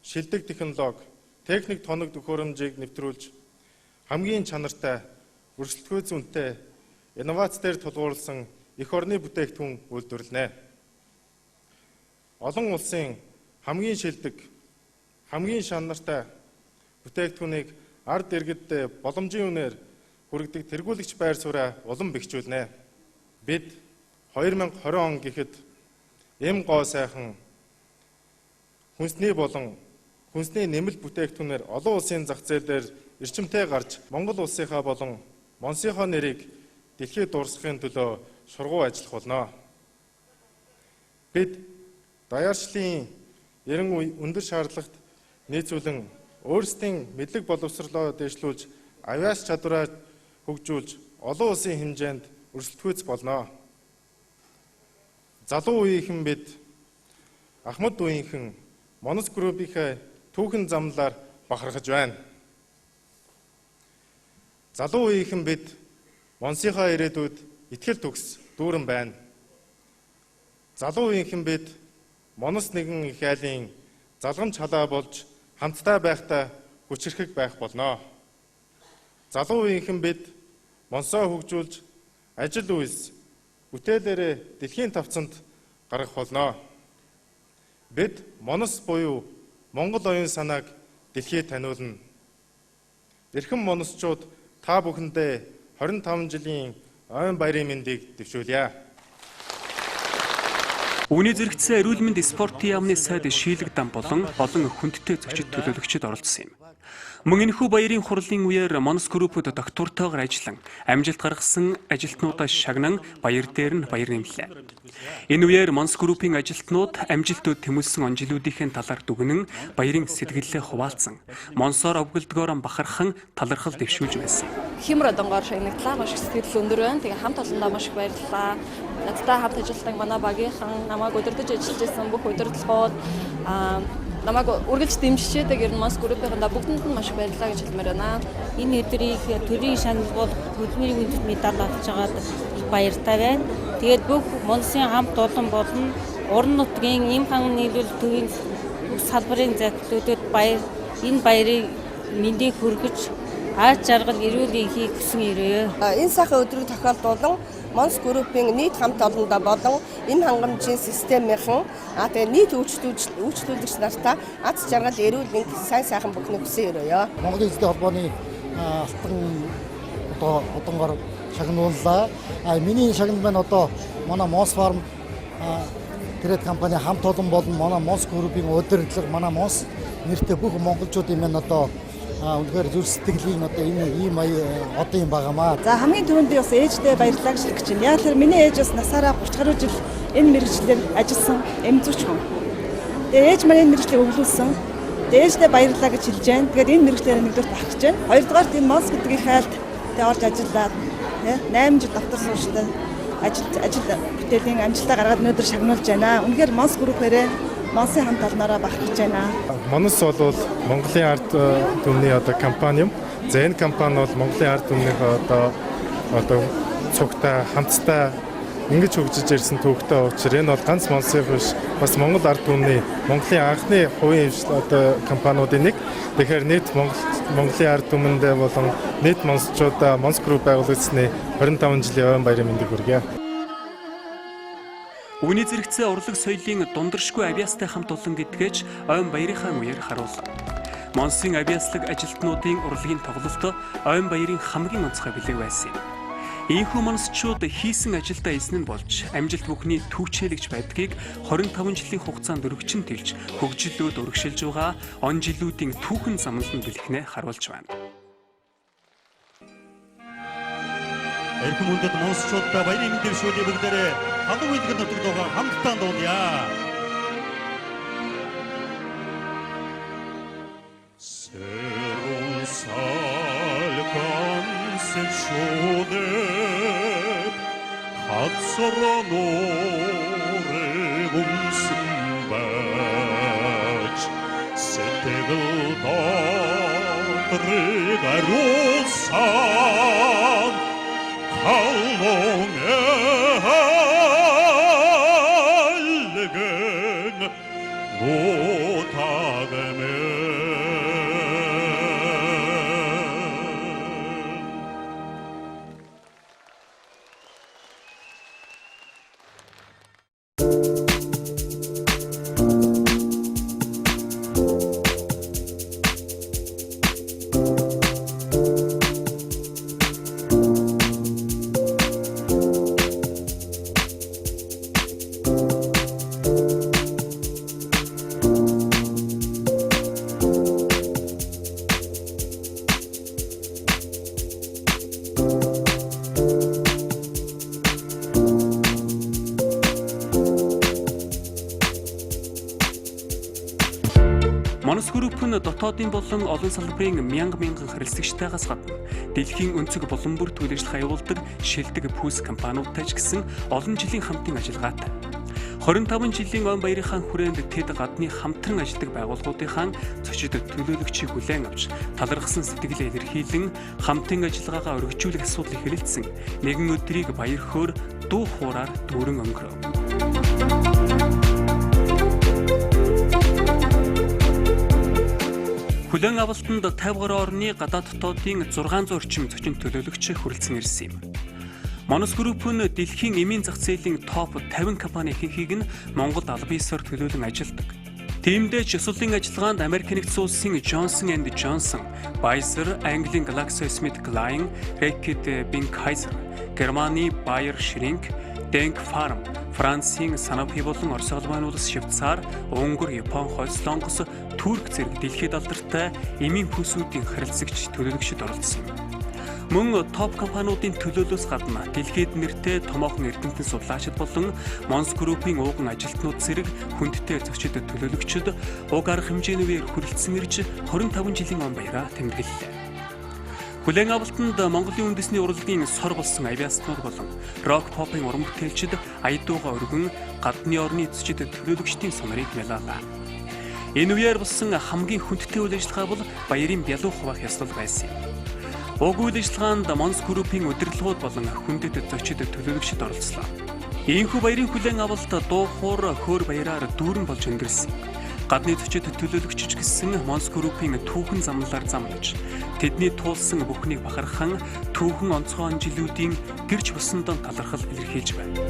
шилдэг технологи, техник тоног төхөөрөмжийг нэвтрүүлж хамгийн чанартай, өрсөлдөхүйц үнэтэй инновац дээр тулгуурласан эх орны бүтээгдэхүүн үйлдвэрлэнэ. Олон улсын хамгийн шилдэг, хамгийн чанартай бүтээгдэхүүнийг ард иргэддээ боломжийн үнээр хүргэдэг тэргүүлэгч байр сууриа улам бэхжүүлнэ. Бид 2020 он гэхэд эм гоо сайхан хүнсний болон хүнсний нэмэлт бүтээгдэхүүнээр олон улсын зах зээл дээр эрчимтэй гарч Монгол улсынхаа болон Монсынхоо нэрийг дэлхийд дурсахын төлөө шургуу ажиллах болно. Бид даяаршлын 90 үе өндөр шаардлагат нийцүүлэн өөрсдийн мэдлэг боловсрлоо дэвшлүүлж авиас чадвараа хөгжүүлж олон улсын хэмжээнд өрсөлдөхүйц болно. Залуу үеийнхэн бид ахмад үеийнхэн Монос Group-ийнхээ түүхэн замлаар бахархаж байна. Залуу үеийнхэн бид Монсынхаа ирээдүйд итгэл төгс дүүрэн байна. Залуу үеийнхэн бид Монос нэгэн их айлын залгамж халаа болж хамтдаа байхдаа хүчирхэг байх болно. Залуу үеийнхэн бид Монсоо хөгжүүлж ажил үйлс бүтээлээрээ дэлхийн тавцанд гаргах болно. Бид Монос буюу Монгол оюун санааг дэлхийд таниулна. Эрхэм моносчууд та бүхэндээ 25 жилийн ойн баярын мэндийг дэвшүүлье. Үүний зэрэгцээ эрүүл мэнд спортын яамны сайд Шийлэг Дам болон олон хүндтэй зочид төлөөлөгчид оролцсон юм. Мөн энэхүү баярын хурлын үеэр Монос Group-д доктортойгоор ажиллан амжилт гаргасан ажилтнуудаа шагнан баяр дээр нь баяр нэмлээ. Энэ үеэр Монос Group-ийн ажилтнууд амжилтууд тэмүүлсэн он жилүүдийн талаар дүгнэн баярын сэтгэлээ хуваалцсан. Монсоор овголдгоор бахархан талархал дэвшүүлж байсан. Химэр одонгоор шагнагдлаа, маш их сэтгэл өндөр байна. Тэгээ хамт олондоо маш их баярлалаа. Надтай хамт ажилладаг манай багийнхан, намайг удирдах ажиллаж байсан бүх удирдлагууд, намайг үргэлж дэмжиж ер нь Монос Group-ийнхандаа бүгдэнд нь маш их баярлалаа гэж хэлмээр байна. Энэ өдрийг төрийн шагнал бол төлмийн хүндэт медаль авч байгаад их баяртай байна. Тэгээд бүх Монсын хамт олон болон орон нутгийн эм ханган нийлүүлэлт төвийн бүх салбарын захирлуудад баяр энэ баярыг мэндийг хүргэж аз жаргал эрүүл энхийг хүсэн ирээ. Энэ сайхан өдрийг тохиолдуулан Монос Group-ийн нийт хамт олондоо болон эм хангамжийн системийнхэн тэгээ нийт үйлчлүүлэгч нартаа аз жаргал эрүүл мэнд сайн сайхан бүхнийг хүсэн өрөөё. Монголын эзэдийн холбооны алтан одоо одонгоор шагнууллаа. Миний шагнал маань одоо манай Монс Фарм трейд компани хамт олон болон манай Монос Group-ийн удирдлага, манай Монс нэртэй бүх монголчуудын маань одоо үнэхээр зүрх сэтгэлийн одоо энэ ийм одоо юм байгаамаа. За хамгийн түрүүнд би бас ээждээ баярлалаа гэж хэлэх гэж байна. Яг тэр миний ээж бас насаараа 30 гаруй жил энэ мэргэжлээр ажилласан эмзүүч хүн. Тэгээ ээж маань энэ мэргэжлийг өвлүүлсэн. Тэгээ ээждээ баярлалаа гэж хэлж байна. Тэгээд энэ мэргэжлээр нэгдүгээр бахархаж байна. Хоёрдугаар энэ Монс гэдэг их айлд тэгээ орж ажиллаад 8 жил доктор сууштай ажил бүтээлийн амжилтаа гаргаад өнөөдөр шагнуулж байна. Үнэхээр Монс Group-ээрээ Монсын хамт олноороо бахархаж байна. Монос бол Монголын ард түмний одоо компани юм. За энэ компани бол Монголын ард түмнийхээ одоо цугтай хамтдаа ингэж хөгжиж ирсэн түүхтэй учраас энэ бол ганц Монсын биш бас Монгол ард түмний Монголын анхны хувийн одоо компаниудын нэг. Тэгэхээр нийт Монголын ард түмэндээ болон нийт монсчуудаа Монс Group байгуулагдсаны 25 жилийн ойн баярын мэндийг хүргье. Үүний зэрэгцээ урлаг соёлын дундаршгүй авиастай хамт олон гэдгээч ойн баярынхаа үеэр харуулна. Монсын авиаслаг ажилтнуудын урлагийн тоглолт ойн баярын хамгийн онцгой бэлэг байсан юм. Ийхүү моносчууд хийсэн ажилдаа эзэн нь болж амжилт бүхний түүчээлэгч байдгийг 25 жилийн хугацаанд өргөжин тэлж хөгжлөөд өргөшилж байгаа он жилүүдийн түүхэн замналан бэлгэнэ харуулж байна. Эрхэм хүндэт моносчуудаа баярын мэнд дэвшүүлье бүгдээрээ халуун үеийн нутаг дуугаа хамтдаа дуулъя. Монос групп нь дотоодын болон олон салбарын мянга мянган харилцагчтайгаас гадна дэлхийн өнцөг булан бүрт үйл ажиллагаа явуулдаг шилдэг пүүс компаниудтай ч гэсэн олон жилийн хамтын ажиллагаатай. 25 жилийн он баярынхаа хүрээнд тэд гадны хамтран ажилладаг байгууллагуудынхаа зочид төлөөлөгчийг хүлээн авч талархсан сэтгэлээ илэрхийлэн хамтын ажиллагаагаа өргөжүүлэх асуудлыг хэлэлцсэн нэгэн өдрийг баяр хөөр дуу хуураар дүүрэн өнгөрөв. Хүлээн авалтанд 50 гаруй орны гадаад дотоодын 600 орчим зочин төлөөлөгч хүрэлцэн ирсэн юм. Монос групп нь дэлхийн эмийн зах зээлийн топ 50 компани ихэнхийг нь Монгол албан ёсоор төлөөлөн ажилладаг. Тиймдээ ч ёслолын ажиллагаанд Америк нэгдсэн улсын Johnson & Johnson, Pfizer, Английн GlaxoSmithKline, Reckitt Benckiser, Германы Bayer Schering, Denk Pharm, Францын Sanofi болон Орос улбаны улс, Швейцар, Унгар, Япон, Хойд Солонгос, Турк зэрэг дэлхийд алдартай эмийн пүүсүүдийн харилцагч төлөөлөгчид оролцсон юм. Мөн топ компаниудын төлөөлөөс гадна дэлхийд нэртэй томоохон эрдэмтэн судлаачид болон Монс группийн ууган ажилтнууд зэрэг хүндтэй зочид төлөөлөгчид уг арга хэмжээний үеэр хүрэлцэн ирж 25 жилийн он баяраа тэмдэглэлээ. Хүлээн авалтанд Монголын үндэсний урлагийн сор болсон авиаснууд болон рок попын уран бүтээлчид аядууга өргөн гадны орны зочид төлөөлөгчдийн сонорыг ялаалаа. Энэ үеэр болсон хамгийн хүндтэй үйл ажиллагаа бол баярын бялуу хуваах ёслол байсан юм. Уг үйл ажиллагаанд Монс группийн удирдлагууд болон хүндэт зочид төлөөлөгчид оролцлоо. Иймхүү баярын хүлээн авалт дуу хуур хөөр баяраар дүүрэн болж өнгөрсөн. Гадны зочид төлөөлөгчч гэсэн Монс группийн түүхэн замналаар замнаж тэдний туулсан бүхнийг бахархан түүхэн онцгой он жилүүдийн гэрч бусандаа талархал илэрхийлж байна.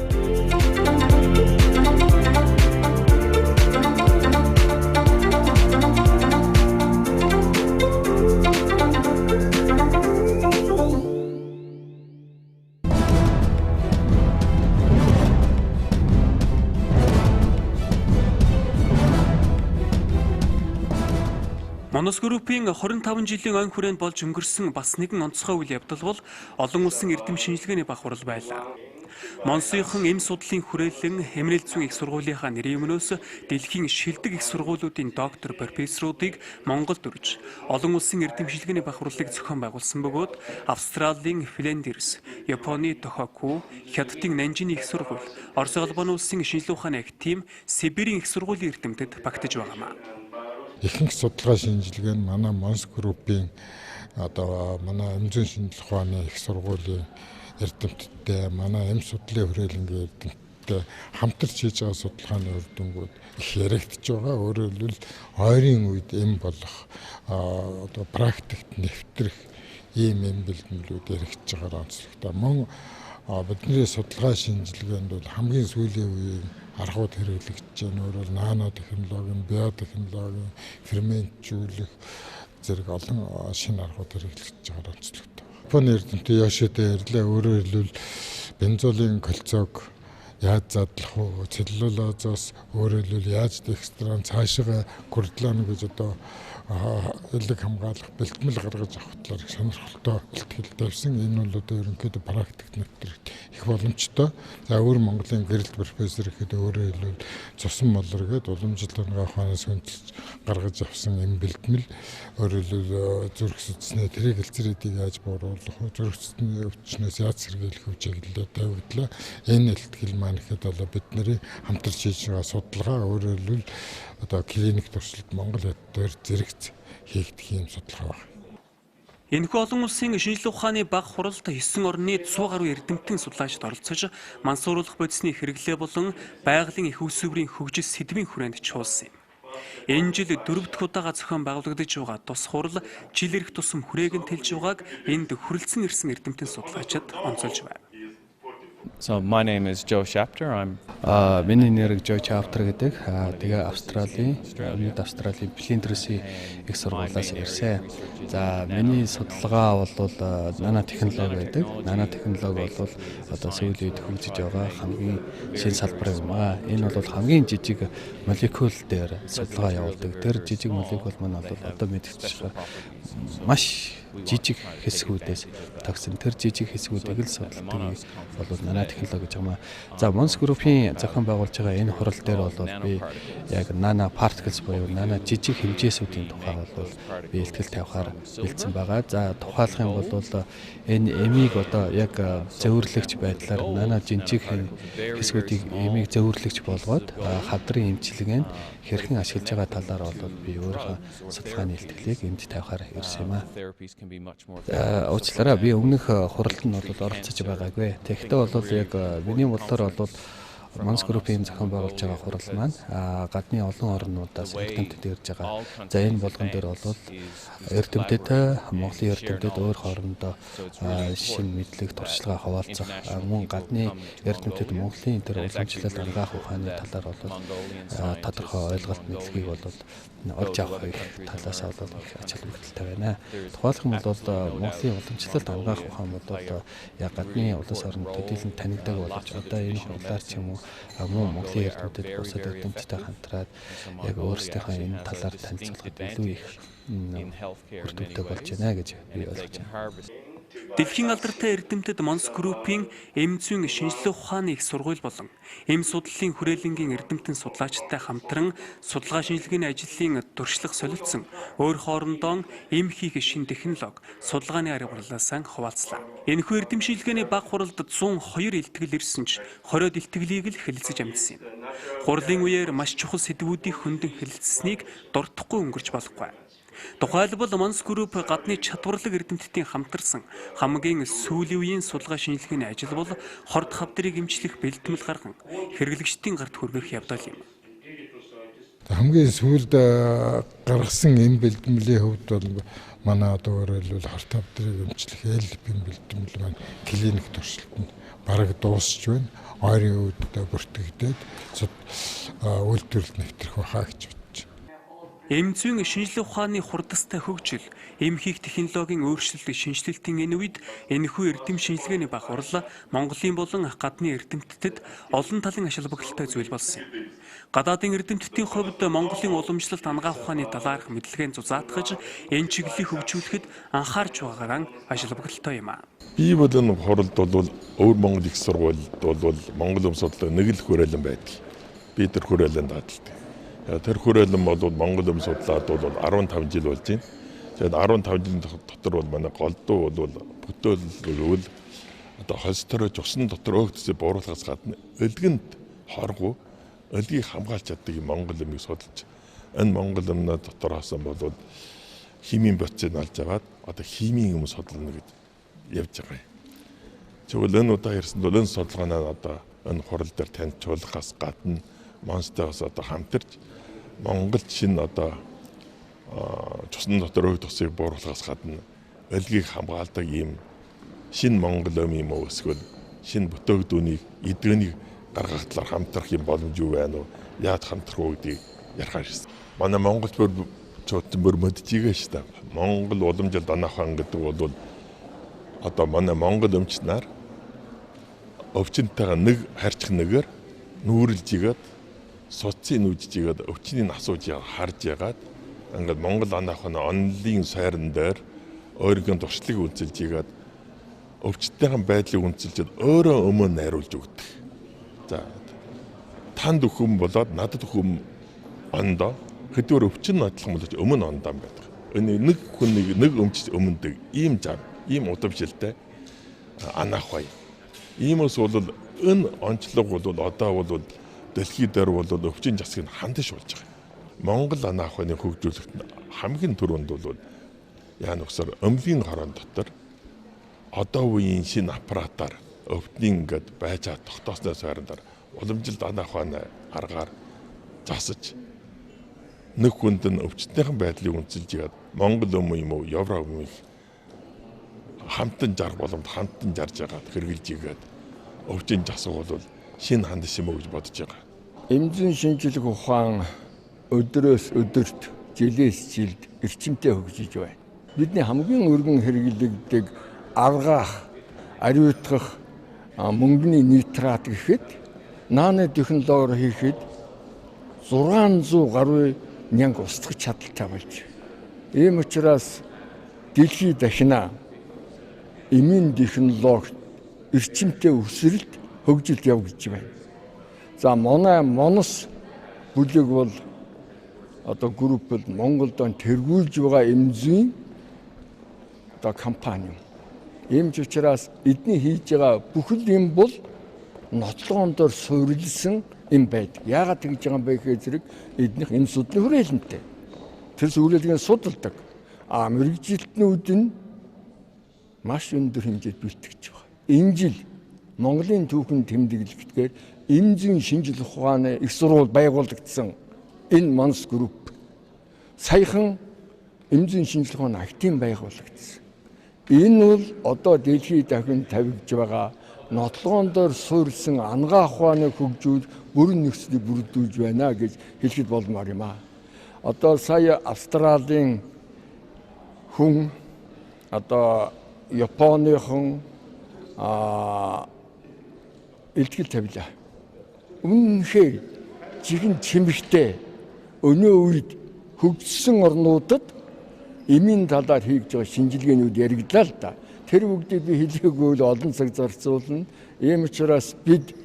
Монос группийн 25 жилийн он хүрээнд болж өнгөрсөн бас нэгэн онцгой үйл явдал бол олон улсын эрдэм шинжилгээний баг хурал байлаа. Монсынхан эм судлалын хүрээлэн Эмнэл зүйн их сургуулийнхаа нэрийн өмнөөс дэлхийн шилдэг их сургуулиудын доктор профессоруудыг Монголд өрж олон улсын эрдэм шинжилгээний баг хурлыг зохион байгуулсан бөгөөд Австралийн Флендерс, Японы Тохоку, Хятадын Нанжины их сургууль, Орос улбаны улсын шинжилгээ ухааны академи, Сибирийн их сургуулийн эрдэмтэд багтаж байгаамаа. Ихэнх судалгаа шинжилгээ нь манай Монс группийн одоо манай эм зүйн шинжилгээ ухааны их сургуулийн эрдэмтдтэй, манай эм судлалын хүрээлэнгийн эрдэмтдтэй хамтарч хийж байгаа судалгааны үр дүнгууд их яригдж байгаа. Өөрөөр хэлбэл ойрын үед эм болох одоо практикт нэвтрэх ийм эм бэлтгэлүүд яригдж байгаагаар онцлогтой. Мөн бидний судалгаа шинжилгээнд бол хамгийн сүүлийн үеийн аргууд хэрэглэгдэж байна. Өөрөөр нано технологи, биотехнологи, ферментжүүлэх зэрэг олон шинэ аргууд хэрэглэгдэж байгаагаар онцлогтой. Японы эрдэмтэн Йошида ирлээ. Өөрөөр хэлбэл бензолын кольцог яаж задлах уу, целлюлозоос өөрөөр хэлбэл яаж декстран цаашаа курдлан гэж одоо элэг хамгаалах бэлтгэл гаргаж авах талаар их сонирхолтой илтгэл тавьсан. Энэ бол одоо ерөнхийдөө практик нэвтрэх их боломжтой. За өөр Монголын гэрэлт профессор гэхэд өөрөөр хэлбэл цусан молор гээд уламжлалт анагаах ухаанаас хөндлөж гаргаж авсан энэ бэлтгэл өөрөөр хэлбэл зүрх судасны триглицеридийг яаж бууруулах вэ, зүрх судасны өвчнөөс яаж сэргийлэх вэ чиглэлээр тавигдлаа. Энэ илтгэл маань гэхэд одоо бидний хамтарч хийж байгаа судалгаа өөрөөр хэлбэл одоо клиник туршилт Монгол дээр зэрэгц хийгдэх юм судалгаа байна. Энэхүү олон улсын шинжлэх ухааны баг хуралд 9 орны 100 гаруй эрдэмтэн судлаачид оролцож мансууруулах бодисны хэрэглээ болон байгалийн эх үүсвэрийн хөгжил сэдвийн хүрээнд чуулсан юм. Энэ жил 4 дахь удаага зохион байгуулагдаж байгаа тус хурал жил ирэх тусам хүрээг нь тэлж байгааг энд хүрэлцэн ирсэн эрдэмтэн судлаачид онцолж байна. So my name is Joe Shapter. I'm Миний нэр Joe Shapter гэдэг. Тэгээ Австралийн, Өмнөд Австралийн Флиндерсийн их сургуулиас ирсэн. За миний судалгаа бол нанотехнологи байдаг. Нанотехнологи бол одоо сүүлийн үед хөгжиж байгаа хамгийн шинэ салбар юм аа. Энэ бол хамгийн жижиг молекул дээр судалгаа явуулдаг. Тэр жижиг молекул маань бол одоо мэдэгдэж байгаа маш жижиг хэсгүүдээс тогтсон. Тэр жижиг хэсгүүдийг л судалдаг бол нанотехнологи гэж байгаа юм. За Mons Group-ийн зохион байгуулж байгаа энэ хурал дээр бол би яг нано particles буюу нано жижиг хэмжээсүүдийн тухай бол би илтгэл тавихаар бэлдсэн байгаа. За тухайлах юм бол энэ эмийг одоо яг зөөвөрлөгч байдлаар нано жижиг хэсгүүдийг эмийг зөөвөрлөгч болгоод хавдрын эмчилгээнд хэрхэн ашиглаж байгаа талаар бол би өөрийнхөө судалгааны илтгэлийг энд тавихаар ирсэн юм аа. Уучлаарай, би өмнөх хуралд нь бол оролцож байгаагүй. Тэгэхдээ бол яг миний бодлоор бол Mons Group-ийн зохион байгуулж байгаа хурал маань гадны олон орнуудаас эрдэмтэд ирж байгаа. За энэ болгон дээр бол эрдэмтэд Монголын эрдэмтэд өөр хоорондоо шинэ мэдлэг туршлага хаваалцах, мөн гадны эрдэмтэд Монголын тэр уламжлал анагаах ухааны талаар бол тодорхой ойлголт мэдлэгийг бол олж авах их талаас бол их ач холбогдолтой байна. Тухайлах юм бол Монголын уламжлалт анагаах ухаан бол яг гадны улс орнд төдийлөн танигдаг боловч одоо энэ хурлаар ч юм уу мөн Монголын эрдэмтэд бусад эрдэмтдтэй хамтраад яг өөрсдийнхөө энэ талаар танилцуулахад илүү их үр дүнтэй болж байна гэж би ойлгож байна. Дэлхийн алдартай эрдэмтэд Mons Group-ийн эм зүйн шинжлэх ухааны их сургууль болон эм судлалын хүрээлэнгийн эрдэмтэн судлаачтай хамтран судалгаа шинжилгээний ажлын туршлага солилцсон өөр хоорондоо эм хийх шинэ технологи судалгааны арга барилаасаа хуваалцлаа. Энэхүү эрдэм шинжилгээний баг хуралд 102 илтгэл ирсэн ч 20 илтгэлийг л хэлэлцэж амжсан юм. Хурлын үеэр маш чухал сэдвүүдийг хөндлөн хэлэлцсэнийг дуртахгүй өнгөрч болохгүй. Тухайлбал Mons Group гадны чадварлаг эрдэмтдийн хамтарсан хамгийн сүүлийн үеийн судалгаа шинжилгээний ажил бол хорд хавдрыг эмчлэх бэлтгэл гарган хэрэглэгчдийн гарт хүргэх явдал юм. Хамгийн сүүлд гаргасан энэ бэлтгэлийн хувьд бол манай одоо өөрөөр хэлбэл хорт хавдрыг эмчлэх ЭЛП-ийн бэлтгэл маань клиник туршилт нь бараг дуусч байна. Ойрын үед одоо бүртгэгдээд үйлдвэрлэлд нэвтрэх байхаа гэж бодож. Эм зүйн шинжлэх ухааны хурдастай хөгжил, эм хийх технологийн өөрчлөлт шинэчлэлтийн энэ үед энэхүү эрдэм шинжилгээний баг хурал Монголын болон гадны эрдэмтдэд олон талын ач холбогдолтой зүйл болсон юм. Гадаадын эрдэмтдийн хувьд Монголын уламжлалт анагаах ухааны талаарх мэдлэгээ зузаатгаж энэ чиглэлийг хөгжүүлэхэд анхаарч байгаагаараа ач холбогдолтой юм аа. Би бол энэ хуралд бол өвөр Монгол их сургуульд бол Монгол өмс судлаа нэг л хүрээлэн байдаг. Би тэр хүрээлэн дааталдаг. Тэр хүрээлэн бол Монгол өмс судлаад бол 15 жил болж байна. Тэгээд 15 жилийн дотор бол манай голдуу бол бүтээл одоо холестерол усан дотор өөгдсөй бууруулахаас гадна өлгөнд хоргоо өлгийг хамгаалж чаддаг юм Монгол өмийг судалж энэ Монгол өмнөө дотор хасан бол химийн бодисыг олж аваад одоо химийн юм судална гэж явж байгаа юм. Тэгвэл энэ удаа ирсэн бол энэ судалгаанаа одоо энэ хурал дээр танилцуулахаас гадна Монстойгоос одоо хамтарч Монгол шинэ одоо цусны дотор өг тосыг бууруулахаас гадна өлгийг хамгаалдаг ийм шинэ Монгол өм юм уу эсвэл шинэ бүтээгдэхүүнийг эдгэнийг гаргах талаар хамтрах юм боломж юу байна уу? Яаж хамтрах уу гэдгийг ярихаар ирсэн. Манай Монголч бүр чуудсан бүр мэдчихэгээ шүү дээ. Монгол уламжлалт анагаах ухаан гэдэг бол Одоо манай Монгол өмч нар өвчнтэйгээ нэг харьцах нэгээр нүүрлж игээд суцын нүжж игээд өвчнийг асууж харж ягаад ингээд Монгол анаах нь онлын сойрон дээр өөрийнхөө туршлагыг үнэлж игээд өвчтөйхэн байдлыг үнэлж өөрөө өмөө найруулж өгдөг. За танд өхөн болоод надад өхөн ондоо хэдвэр өвчин адилхан болож өмнө ондоо байдаг. Энэ нэг хүнийг нэг өмч өмөндөг ийм зам, ийм удамшилтай анаах бай. Иймээс бол энэ онцлог бол одоо бол дэлхий дээр бол өвчин засгийг хандаж болж байгаа. Монгол анаах ухааны хөгжүүлэлт хамгийн түрүүнд бол яа нүгсэр өмлийн хорон дотор одоо үеийн шинэ аппаратаар өвдний ингээд байж байгаа тогтоосны сойрон дээр уламжилт анаах ухааны аргаар засаж нэг хүнд нь өвчтнийхэн байдлыг үнэлж игээд Монгол өм юм уу Европ өм их хамтан жарах боломж хамтан жарж ягаад хэрэгжилж игээд өвчин засах бол шинэ хандас юм уу гэж бодож байгаа. Эмзэн шинжлэх ухаан өдрөөс өдөрт, жилээс жилд эрчимтэй хөгжиж байна. Бидний хамгийн өргөн хэрэглэгдэг аргаах, ариутгах мөнгөний нитрат гэхэд нано технологиор хийхэд 600 гаруй мянга устгах чадaltaй болж. Ийм учраас дэлхий дахина эмийн технологи эрчимтэй өсрэлт хөгжилд явагдаж байна. За манай Монос бүлэг бол одоо групп бол Монголд тэргүүлж байгаа эмзийн одоо компани юм. Ийм ч учраас эдний хийж байгаа бүхэл юм бол нотлогоон дээр суурилсан юм байдаг. Яагаад тэгж байгаа юм бэ гэхээр зэрэг эднийх эм судлах хүрээлэнтэй. Тэр сүрэлгийг судалдаг. А мэргэжилтнүүд нь маш өндөр хэмжээд бэлтгэж байгаа. Энэ жил Монголын түүхэн тэмдэглэхдээ эмзэн шинжлэх ухааны их сургууль байгуулагдсан энэ Монс групп саяхан эмзэн шинжлэх ухааны актив байгуулагдсан. Энэ бол одоо дэлхийд дахин тавигдж байгаа нотлогоон дээр суурилсан ангаа ухааныг хөгжүүл бүрэн нөхцөлийг бүрдүүлж байна гэж хэлэхэд болмоор юм аа. Одоо сая Австралийн хүн одоо Японыхон илтгэл тавилаа. Үнэнхээр жигэн чимэгтэй өнөө үед хөгжсөн орнуудад эмийн талаар хийж байгаа шинжилгээнүүд яригдлаа л да. Тэр бүгдийг би хэлээгүй л олон цаг зарцуулна. Ийм учраас бид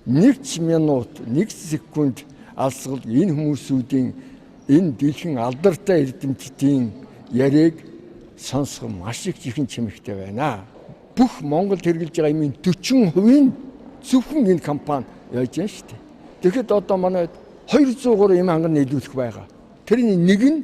нэг ч минут, нэг секунд алсгал энэ хүмүүсүүдийн энэ дэлхийн алдартай эрдэмтдийн яриаг сонсох маш их жихэн чимэгтэй байна. Бүх Монголд хэрэглэж байгаа эмийн 40% нь зөвхөн энэ компани яаж юм шүү дээ. Тэгэхэд одоо манай 203 эм ханган нийлүүлэх байгаа. Тэрний нэг нь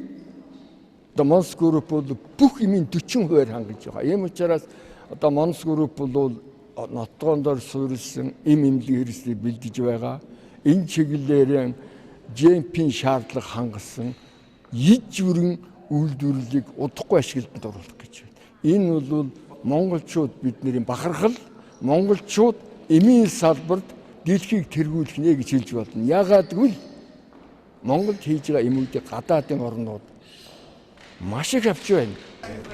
одоо Монс групп бол бүх эмийн 40%-аар хангаж байгаа. Ийм учраас одоо Монс групп бол нотлогоон дээр суурилсан эм эмнэлгийн хэрэгслийг бэлдэж байгаа. Энэ чиглэлээр GMP-ийн шаардлага хангасан иж бүрэн үйлдвэрлэлийг удахгүй ашиглалтанд оруулах гэж байна. Энэ бол монголчууд бидний бахархал, монголчууд эмийн салбарт дэлхийг тэргүүлэх нэ гэж хэлж болно. Яагаад гэвэл Монголд хийж байгаа эмүүдийг гадаадын орнууд маш их авч байна.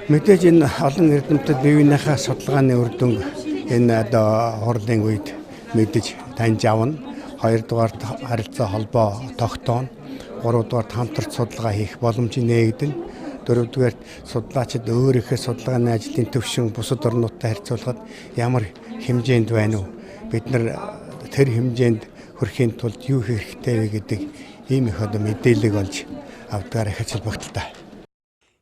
Мэдээж энэ олон эрдэмтэд бие биенийхээ судалгааны үр дүнг энэ одоо хурлын үед мэдэж таньж авна. Хоёрдугаарт харилцаа холбоо тогтооно. Гуравдугаарт хамтарч судалгаа хийх боломж нээгдэнэ. Дөрөвдүгээрт судлаачид өөрийнхөө судалгааны ажлын төвшин бусад орнуудтай харьцуулахад ямар хэмжээнд байна уу? Бид нар тэр хэмжээнд хүрэхийн тулд юу хийх хэрэгтэй вэ гэдэг ийм их одоо мэдээллийг олж авдгаар их ач холбогдолтой.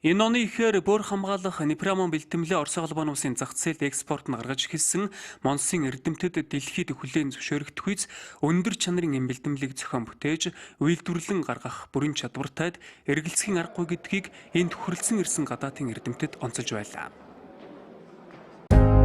Энэ оны ихээр бөөр хамгаалах Непрамон бэлтгэлээ Оросын холбооны улсын зах зээлд экспорт нь гаргаж эхэлсэн Монсын эрдэмтэд дэлхийд хүлээн зөвшөөрөгдөх үз өндөр чанарын эм бэлтгэлийг зохион бүтээж үйлдвэрлэн гаргах бүрэн чадвартайд эргэлзэхийн аргагүй гэдгийг энд хүрэлцэн ирсэн гадаадын эрдэмтэд онцолж байлаа.